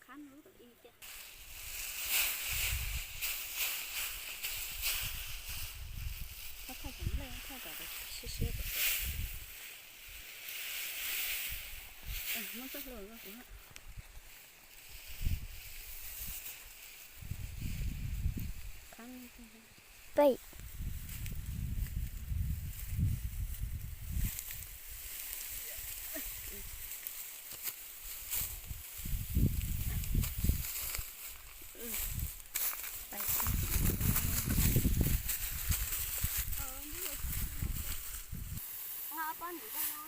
Qab lub tau ib tiag. Thaj thaj cov nplej thaj cov siab siab. Muab txoj hlua rau kuv. Qab lub. Peb.